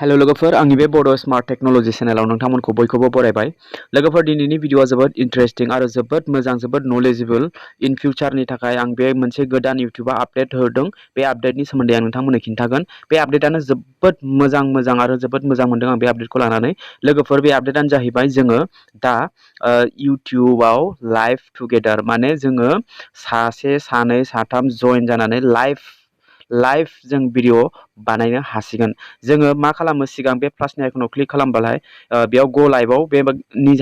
Hello लोगोफोर आंनि बे बड स्मार्ट टेक्नोलॉजी चेनेलाव नोंथांमोनखौ बयखौबो बरायबाय। लोगोफोर दिनैनि भिडिअआ जोबोद इन्टारेस्टिं आरो जोबोद मोजां जोबोद नलेजेबल इन फिउचारनि थाखाय आं बे मोनसे गोदान इउट्यूबआ आपडेट होदों। बे आपडेटनि सोमोन्दै आं नोंथांमोननो खिन्थागोन। बे आपडेटानो जोबोद मोजां आरो जोबोद मोजां मोनदों आं बे आपडेटखौ लानानै। लोगोफोर बे आपडेटानो जाहैबाय जोङो दा इउट्यूबआव लाइभ टुगेदार माने जोङो सासे सानै साथाम जइन जानानै लाइभ जों भिडिअ बानायनो हासिगोन। जोङो मा खालामो सिगां बे प्लासनि आइकनाव क्लिक खालामबालाय बेयाव गो लाइभआव बे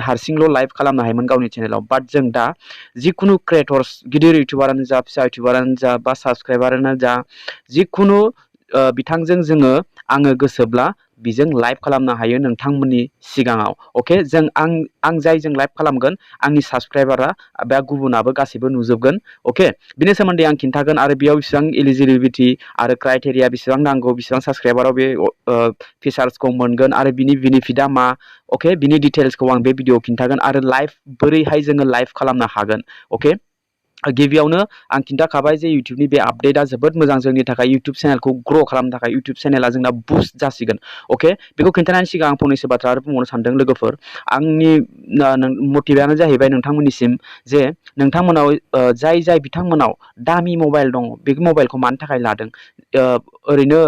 हारसिंल' लाइभ खालामनो हायोमोन गावनि चेनेलाव। बाट जों दा जिखुनु क्रिएटर्स गिदिर इउटुबारानो जा फिसा इउटुबारानो जा बा साबस्क्राइबारानो जा जिखुनु बिथांजों जोङो आङो गोसोब्ला बिजों लाइभ खालामनो हायो नोंथांमोननि सिगाङाव। अके आं जायजों लाइभ खालामगोन आंनि साबस्क्राइबारा बा गुबुनाबो गासैबो नुजोबगोन। अके बिनि सोमोन्दै आं खिन्थागोन आरो बेयाव बेसेबां इलिजिबिलिटि आरो क्राइटेरिया बेसेबां नांगौ बेसेबां साबस्क्राइबाराव बे फिचार्सखौ मोनगोन आरो बिनि बेनिफिटआ मा। अके बिनि डिटेल्सखौ आं बे भिडिअआव खिन्थागोन आरो लाइभ बोरैहाय जोङो लाइभ खालामनो हागोन। अके गिबियावनो आं खिन्थाखाबाय जे इउट्यूबनि बे आपडेटआ जोबोद मोजां जोंनि थाखाय इउट्यूब चेनेलखौ ग्र' खालामनो थाखाय। इउट्यूब चेनेला जोंना बुस्ट जासिगोन। अके बेखौ खिन्थानायनि सिगां आं फंनैसो बाथ्रा आरो बुंबावनो सानदों लोगोफोर। आंनि मटिभआनो जाहैबाय नोंथांमोननिसिम जे नोंथांमोनाव जाय बिथांमोनाव दामि मबाइल दङ बे मबाइलखौ मानि थाखाय लादों। ओरैनो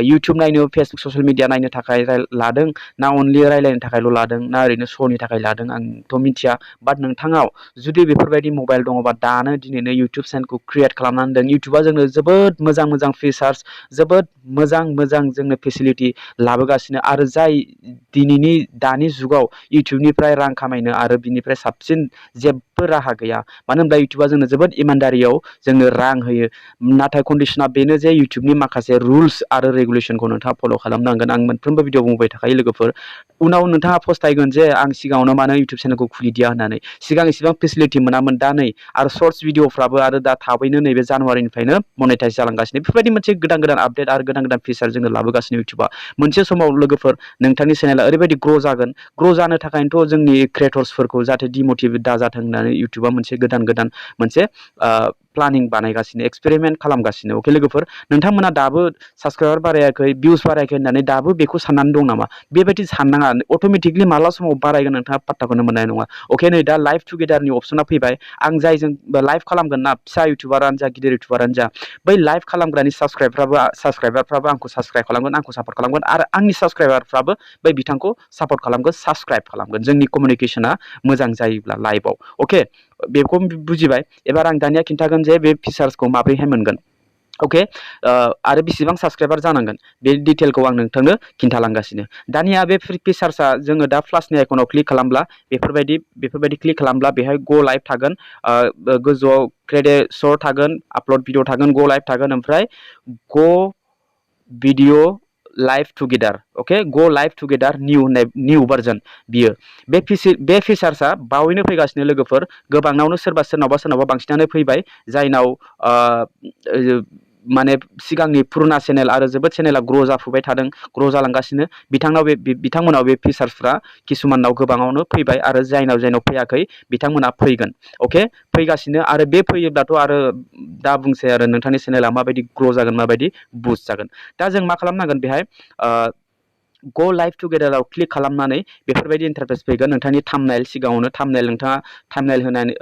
इउट्यूब नायनो फेसबुक ससियेल मिडिया नायनो थाखाय लादों ना अनलि रायलायनो थाखायल' लादों ना ओरैनो श'नि थाखाय लादों आंथ' मिथिया। बाट नोंथांनाव जुदि बेफोरबायदि मबाइल दङबा दानो दिनैनो इउट्यूब चेनेलखौ क्रिएट खालामनानै दोन। इउट्यूबआ जोंनो जोबोद मोजां फिचार्स जोबोद मोजां जोंनो फेसिलिटि लाबोगासिनो आरो जाय दानि जुगाव इउट्यूबनिफ्राय रां खामायनो आरो बिनिफ्राय साबसिन जेबो राहा गैया। मानो होनब्ला इउट्यूबआ जोंनो जोबोद इमानदारियाव जोंनो रां होयो। नाथाय कन्डिसना बेनो जे इउट्यूबनि माखासे रुल्स आरो रेगुलेसनखौ नोंथाङा फल' खालामनांगोन। आं मोनफ्रोमबो भिडिअ बुंबाय थाखायो लोगोफोर। उनाव नोंथाङा फस्थायगोन जे आं सिगाङावनो मानो इउट्यूब चेनेलखौ खुलिदिया होननानै। सिगां इसेबां फेसिलिटि मोनामोन दा नै आरो सर्ट्स भिडिअफ्राबो आरो दा थाबैनो नैबे जानुवारिनिफ्रायनो मनेटाइज जालांगासिनो। बेफोरबायदि मोनसे गोदान आपडेट आरो गोदान फिचार जोङो लाबोगासिनो इउट्यूबआ। मोनसे समाव लोगोफोर नोंथांनि चेनेला ओरैबायदि ग्र' जागोन। ग्र' जानो थाखायनोथ' जोंनि क्रिएटर्सफोरखौ जाहाथे डिमटिभेट दाजाथों होननानै इउट्यूबआ मोनसे गोदान मोनसे प्लानिं बानायगासिनो एक्सपेरिमेन्ट खालामगासिनो। अके लोगोफोर नोंथांमोना दाबो साबस्क्राइबार बारायाखै भिउस बारायाखै होननानै दाबो बेखौ साननानै दं नामा? बेबायदि साननाङा। अट'मेटिकलि माला समाव बारायगोन नोंथाङा पात्ताखौनो मोननाय नङा। अके नै दा लाइभ टुगेदारनि अपसना फैबाय। आं जायजों लाइभ खालामगोन ना फिसा इउटुबारानो जा गिदिर इउटुबारानो जा बै लाइभ खालामग्रानि साबस्क्राइबारफ्राबो आंखौ साबस्क्राइब खालामगोन आंखौ सापर्ट खालामगोन आरो आंनि साबस्क्राइबारफ्राबो बै बिथांखौ सापर्ट खालामगोन साबस्क्राइब खालामगोन। जोंनि कमिउनिकेसना मोजां जायोब्ला लाइभआव। अके बेखौ बुजिबाय। एबार आं दानिया खिन्थागोन जे बे फिचार्सखौ माब्रैहाय मोनगोन। अके आरो बेसेबां साबस्क्राइबार जानांगोन बे डिटेलखौ आं नोंथांनो खिन्थालांगासिनो। दानिया बे फिचार्सआ जोङो दा प्लासनि आइकनाव क्लिक खालामब्ला बेफोरबायदि क्लिक खालामब्ला बेहाय गो लाइभ थागोन। गोजौआव क्रेडिट सर्ट थागोन आपल'ड भिडिअ थागोन गो लाइभ थागोन ओमफ्राय गो भिडिअ लाइभ टुगेदार। अके गो लाइभ टुगेदार निउ भार्जन बियो। बे फिचार्सआ बावैनो फैगासिनो लोगोफोर। गोबांनावनो सोरनावबा बांसिनानो फैबाय। जायनाव माने सिगांनि पुरुना चेनेल आरो जोबोद चेनेला ग्र' जाफुबाय थादों ग्र' जालांगासिनो बिथांमोनाव बे फिचार्सफ्रा किसुमाननाव गोबाङावनो फैबाय आरो जायनाव फैयाखै बिथांमोना फैगोन। अके फैगासिनो आरो बे फैयोब्लाथ' आरो दा बुंसै आरो नोंथांनि चेनेला माबायदि ग्र' जागोन माबायदि बुस्ट जागोन। दा जों मा खालामनांगोन बेहाय गो लाइभ टुगेदाराव क्लिक खालामनानै बेफोरबायदि इन्टारफेस फैगोन। नोंथांनि थाम्बनेल सिगाङावनो नोंथाङा थाम्बनेल होनानै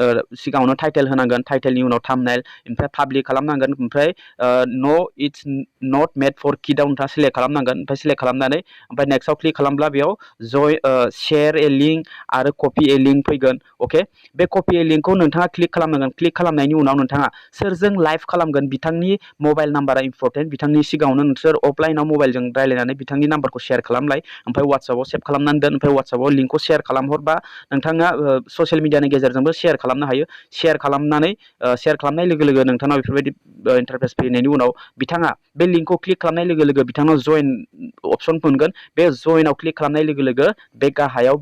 सिगाङावनो टाइटेल होनांगोन। टाइटेलनि उनाव थाम्बनेल ओमफ्राय पाब्लिक खालामनांगोन। ओमफ्राय नो इट्स नट मेड फर किडआव नोंथाङा सेलेक्ट खालामनांगोन। ओमफ्राय सेलेक्ट खालामनानै ओमफ्राय नेक्स्टआव क्लिक खालामब्ला बेयाव शेयार ए लिंक आरो कपि ए लिंक फैगोन। अके बे कपि ए लिंकखौ नोंथाङा क्लिक खालामनांगोन। क्लिक खालामनायनि उनाव नोंथाङा सोरजों लाइभ खालामगोन बिथांनि मबाइल नाम्बारा इम्परटेन्ट। बिथांनि सिगाङावनो नोंसोर अफलाइनाव मबाइलजों रायलायनानै बिथांनि नाम्बारखौ शेयार खालामलाय। ओमफ्राय वाट्सएपआव सेभ खालामनानै दोन। ओमफ्राय वाट्सएपआव लिंकखौ शेयार खालामहरबा नोंथाङा ससियेल मिडियानि गेजेरजोंबो शेयार खालामनो हायो। शेयार खालामनाय लोगो लोगो नोंथांनाव बेफोरबायदि इन्टारफेस फैनायनि उनाव बिथाङा बे लिंकखौ क्लिक खालामनाय लोगो लोगो बिथांनाव जइन अपसन मोनगोन। बे जइनआव क्लिक खालामनाय लोगो लोगो बे गाहायाव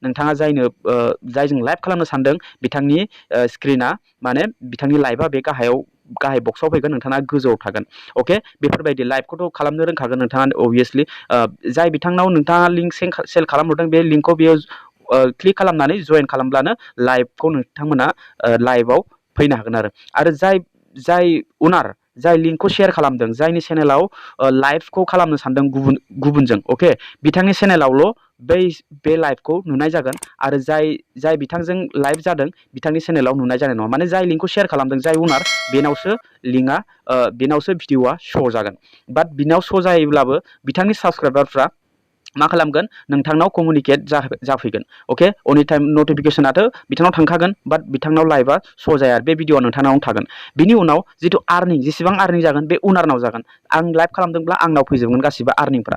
नोंथाङा जायजों लाइभ खालामनो सानदों बिथांनि स्क्रिना माने बिथांनि लाइभआ बे गाहाय बक्सआव फैगोन। नोंथाङा गोजौआव थागोन। अके बेफोरबायदि लाइभखौथ' खालामनो रोंखागोन नोंथाङा अभियासलि। जाय बिथांनाव नोंथाङा लिंक सेल खालामहरदों बे लिंकखौ बेयाव क्लिक खालामनानै जइन खालामब्लानो लाइभखौ नोंथांमोना लाइभआव फैनो हागोन आरो जाय अनार जाय लिंकखौ शेयार खालामदों, जायनि चेनेलाव लाइभखौ खालामनो सानदों गुबुनजों, अके, बिथांनि चेनेलावल' बे लाइभखौ नुनाय जागोन आरो जाय बिथांजों लाइभ जादों बिथांनि चेनेलाव नुनाय जानाय नङा। माने जाय लिंकखौ शेयार खालामदों, जाय उनार, बेनावसो भिडिअ'आ श' जागोन। बाट बिनाव श' जायोब्लाबो बिथांनि साबस्क्राइबारफ्रा मा खालामगोन, नोंथांनाव कमिउनिकेट जाफैगोन। अके, अनलि टाइम नटिफिकेसनाथ' बिथांनाव थांखागोन, बाट बिथांनाव लाइभआ श' जाया, बे भिडिअ'आ नोंथांनावनो थागोन। बिनि उनाव जिथु आर्निं, जेसेबां आर्निं जागोन बे उनारनाव जागोन। आं लाइभ खालामदोंब्ला आंनाव फैजोबगोन गासिबो आर्निंफ्रा।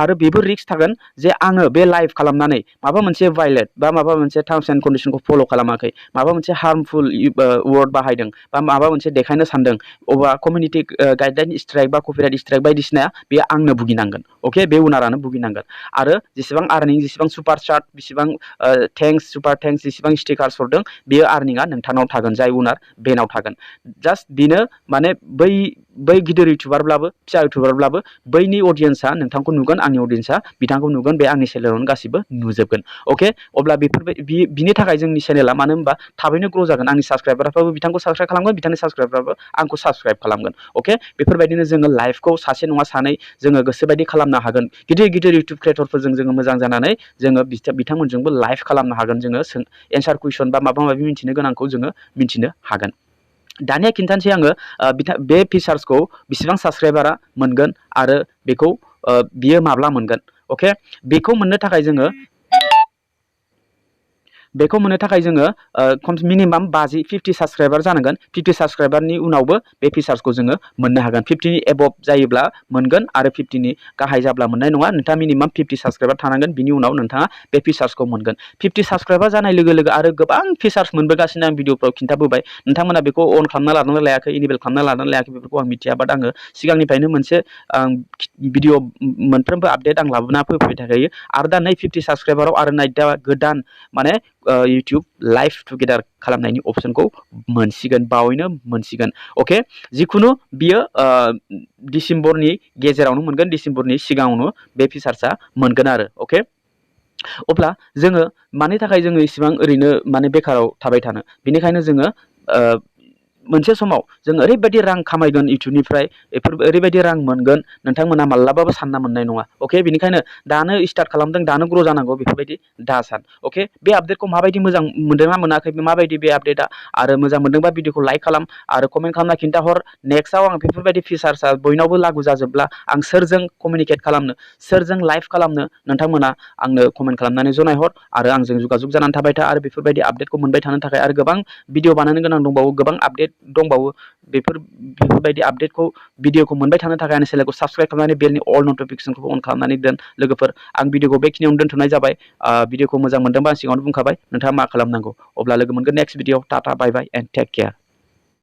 आरो बेबो रिस्क थागोन जे आङो बे लाइभ खालामनानै माबा मोनसे भायलेट बा माबा मोनसे टार्म्स एन्ड कन्डिसनखौ फल' खालामाखै, माबा मोनसे हार्मफुल वर्ड बाहायदों बा माबा मोनसे देखायनो सानदों, अबा कमिउनिटि गाइडलाइन स्ट्राइक बा कपिराइट स्ट्राइक बायदिसिना, बेयो आंनो भुगिनांगोन। अके, बे उनारानो भुगिनांगोन। आरो जेसेबां आर्निं, जेसेबां सुपार चाट, बेसेबां थेंक्स, सुपार थेंक्स, जेसेबां स्टिकार्स हरदों, बेयो आर्निंआ नोंथांनाव थागोन, जाय उनार बेनाव थागोन। जास्ट बेनो माने बै गिदिर इउटुबारब्लाबो, फिसा इउटुबारब्लाबो बैनि अडियेन्सआ नोंथांखौ नुगोन, आंनि अडियेन्सआ बिथांखौ नुगोन, बे आंनि चेनेलावनो गासिबो नुजोबगोन। अके, अब्ला बिनि थाखाय जोंनि चेनेला मानो होनबा थाबैनो ग्र' जागोन। आंनि साबस्क्राइबारफ्राबो बिथांखौ साबस्क्राइब खालामगोन, बिथांनि साबस्क्राइबाराबो आंखौ साबस्क्राइब खालामगोन। अके, बेफोरबायदिनो जोङो लाइभखौ सासे नङा सानै जोङो गोसोबायदि खालामनो हागोन। गिदिर इउटुब क्रिएटरफोरजों जोङो मोजां जानानै जोङो बिथांमोनजोंबो लाइभ खालामनो हागोन। जोङो एन्सार कुइसन बा माबा माबि मिथिनो गोनांखौ जोङो मिथिनो हागोन। दानिया खिन्थानोसै आङो बे फिचार्सखौ बेसेबां साबस्क्राइबारा मोनगोन आरो बियो माब्ला मोनगोन। अके, बेखौ मोननो थाखाय जोङो मिनिमाम 50 साबस्क्राइबार जानांगोन। 50 साबस्क्राइबारनि उनावबो बे फिचार्सखौ जोङो मोननो हागोन। 50नि एबभ जायोब्ला मोनगोन आरो 50नि गाहाय जाब्ला मोननाय नङा। नोंथाङा मिनिमाम 50 साबस्क्राइबार थानांगोन, बिनि उनाव नोंथाङा बे फिचार्सखौ मोनगोन। 50 साबस्क्राइबार जानाय लोगो लोगो आरो गोबां फिचार्स मोनबोगासिनो, आं भिडिअफ्राव खिन्थाबोबाय। नोंथांमोना बेखौ अन खालामना लादोंना लायाखै, इनेबल खालामना लादोंना लायाखै, बेफोरखौ आं मिथिया। बाट आङो सिगांनिफ्रायनो मोनसे भिडिअ मोनफ्रोमबो आपडेट आं लाबोना फैबाय थाखायो। आरो दा 50 साबस्क्राइबाराव आरो दा गोदान माने इउटुब लाइभ टुगेदार खालामनायनि अपसनखौ मोनसिगोन, बावैनो मोनसिगोन। अके, जिखुनु बियो डिसेम्बरनि गेजेरावनो मोनगोन, डिसेम्बरनि सिगाङावनो बे फिचार्सआ मोनगोन आरो। अके, अब्ला जोङो मानि थाखाय जोङो इसेबां ओरैनो माने बेखाराव थाबाय थानो, बेनिखायनो जोङो मोनसे समाव जों ओरैबायदि रां खामायगोन इउटुबनिफ्राय, ओरैबायदि रां मोनगोन, नोंथांमोना माब्लाबाबो सानना मोननाय नङा। अके, बेनिखायनो दानो स्टार्ट खालामदों, दानो ग्र' जानांगौ, बेफोरबायदि दा सान। अके, बे आपडेटखौ माबायदि मोजां मोनदोंना मोनाखै, माबायदि बे आपडेटआ, आरो मोजां मोनदोंबा भिडिअखौ लाइक खालाम आरो कमेन्ट खालामना खिन्थाहर। नेक्स्टआव आं बेफोरबायदि फिचार्सआ बयनावबो लागु जाजोबब्ला आं सोरजों कमिउनिकेट खालामनो, सोरजों लाइभ खालामनो, नोंथांमोना आंनो कमेन्ट खालामनानै जनायहर आरो आंजों जगाजग जानानै थाबाय था। आरो बेफोरबायदि आपडेटखौ मोनबाय थानो थाखाय आरो गोबां भिडिअ बानायनो गोनां दंबावो, गोबां आपडेट दंबावो। बेफोरबायदि आपडेटखौ भिडिअखौ मोनबाय थानो थाखाय आंनि चेनेलखौ साबस्क्राइब खालामनानै बेलनि अल नटिफिकेसनखौ अन खालामनानै दोन लोगोफोर। आं भिडिअखौ बेखिनियावनो दोनथ'नाय जाबाय। भिडिअखौ मोजां मोनदोंबा आं सिगाङावनो बुंखाबाय, नोंथाङा मा खालामनांगौ। अब्ला लोगो मोनगोन next video. Tata, bye bye and take care.